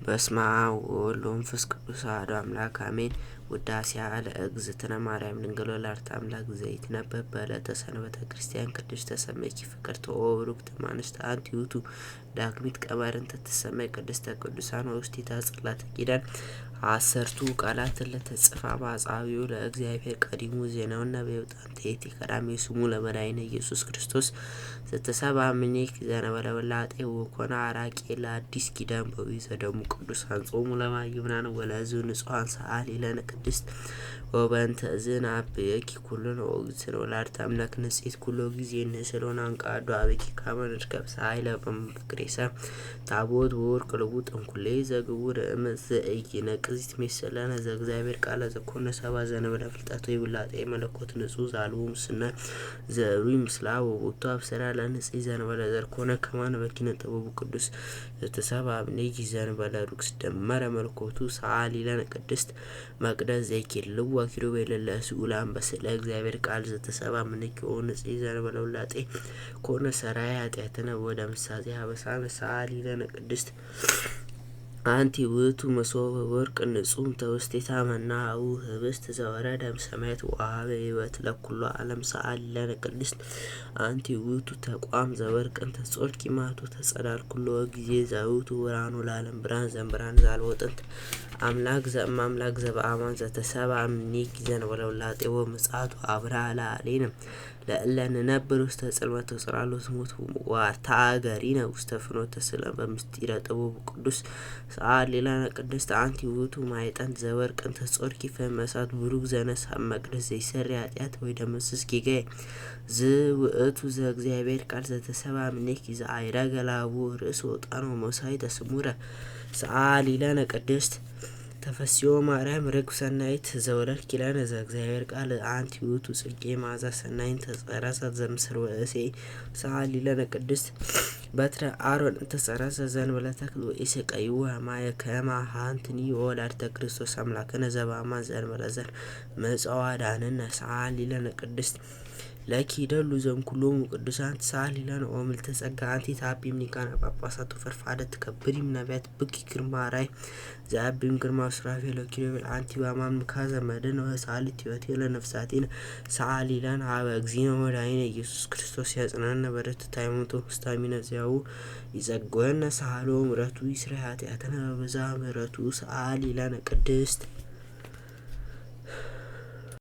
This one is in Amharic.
በስመ አብ ወወልድ ወመንፈስ ቅዱስ አሐዱ አምላክ አሜን። ውዳሴሃ ለእግዝእትነ ማርያም ድንግል ወላዲተ አምላክ ዘይትነበብ በዕለተ ሰንበተ ክርስቲያን ቅድስት ተሰመይኪ ፍቅርተ ኦብሩክት እምአንስት አንቲ ውእቱ ዳግሚት ቀመር እንተ ትሰመይ ቅድስተ ቅዱሳን ወውስቴታ ጽላተ ኪዳን አሰርቱ ቃላት ለተጽፋ በአጻብዑ ለእግዚአብሔር ቀዲሙ ዜናውና በይውጣን ተይቲ ቀዳሚ ስሙ ለመድኃኒነ ኢየሱስ ክርስቶስ ዘተሰብአ እምኔኪ ዘእንበለ ውላጤ ወኮነ አራቄ ለአዲስ ኪዳን በዊዘ ደሙ ቅዱስ አንጾሙ ለማይምናን ወለሕዝብ ንጹሐን ሰአሊ ለነ ቅድስት ወበእንተ እዝን አብየኪ ኩሎን ወእግዝእትነ ወላዲተ አምላክ ንጽሕት ኩሎ ጊዜ ንስሎን አንቃዱ አበኪ ካመ ንርከብ ሳይለ በምፍቅሬሰ ታቦት ወወርቅ ልቡጥ እንኩሌ ዘግቡር እምዝ ዘኢይነቅዝ ይትሜሰለነ ዘእግዚአብሔር ቃለ ዘኮነ ሰብአ ዘእንበለ ፍልጠት ወይብላጤ መለኮት ንጹሕ ዘአልቦ ሙስና ዘዕሩይ ምስለ አብ ወቦቱ አብሰራ ለንጽሕ ዘእንበለ ዘር ኮነ ከማነ በኪነ ጥበቡ ቅዱስ ዘተሰብአ እምኔኪ ዘእንበለ ርኩስ ደመረ መለኮቱ ሰአሊ ለነ ቅድስት መቅደስ ዘይኬልዋ ኪሩቤል ለስዑላን በስእለ እግዚአብሔር ቃል ዘተሰብአ እምኔኪ ንጽሕ ዘእንበለ ውላጤ ኮነ ሠራዬ ኃጢአትነ ወደምሳቴ ሀበሳነ ሰአሊ ለነ ቅድስት አንቲ ውእቱ መሶበ ወርቅ ንጹሕ እንተ መና ህብስት ዘወረደ እምሰማያት ወሀበ ሕይወት ለኵሉ ዓለም ሰአሊ ለነ ቅድስት አንቲ ውእቱ ተቋም ዘወርቅ እንተ ጾርኪ ማኅቶተ ጸዳል ኩሎ ጊዜ ዘውእቱ ብርሃኑ ለዓለም ብርሃን ዘእምብርሃን ዘአልቦ ጥንት አምላክ ዘእምአምላክ ዘበአማን ዘተሰብአ እምኔኪ ዘእንበለ ውላጤ ወምጽአቱ አብርሃ ለዓሌነ ለእለ ንነብር ውስተ ጽልመት ወጽላሎት ሞት ወታገሪነ ውስተ ፍኖተ ሰላም በምስጢረ ጥበቡ ቅዱስ ሰአሊ ለነ ቅድስት አንቲ ውእቱ ማዕጠንት ዘወርቅ እንተ ጾርኪ ፍህመ እሳት ቡሩክ ዘነሥአ እመቅደስ ዘይሠሪ ኃጢአተ ወይደመስስ ጌጋየ ዝውእቱ ዘእግዚአብሔር ቃል ዘተሰብአ እምኔኪ ዘአዕረገ ላቡ ርእስ ወጣን ወመሳይተ ስሙረ ሰአሊ ለነ ቅድስት ተፈሥሒ ማርያም ርግብ ሰናይት ዘወለድኪ ለነ ዘእግዚአብሔር ቃል አንቲ ውእቱ ጽጌ መዓዛ ሰናይ እንተ ጸረሰት ዘእምስርወ እሴይ ሰአሊ ለነ ቅድስት በትረ አሮን እንተ ጸረሰ ዘእንበለ ተክል ወኢሰቀይዋ ማየ ከመ ሀንትኒ ወወላዲተ ክርስቶስ አምላክነ ዘበአማን ዘእንበለ ዘር መጽዋ ዳንነ ሰአሊ ለነ ቅድስት ለኪ ይደሉ ዘእምኩሎሙ ቅዱሳን ሰአሊ ለነ ኦ ምልዕተ ጸጋ አንቲ ተዐቢ እምሊቃነ ጳጳሳት ወፈድፋደ ትከብሪ እምነቢያት ብኪ ግርማ ራእይ ዘዐቢ እምግርማ ሱራፌል ወኪሩቤል አንቲ በአማን ምካዘ መድኅን ወሰአሊተ ሕይወት ለነፍሳቲነ ሰአሊ ለነ ኀበ እግዚእነ ወመድኃኒነ ኢየሱስ ክርስቶስ ያጽናነ በርትዕት ሃይማኖት ወፍስታሚነ ዚአሁ ይጸግወነ ሳህሎ ምሕረቱ ይስረይ ኃጢአትነ በብዝኃ ምሕረቱ ሰአሊ ለነ ቅድስት።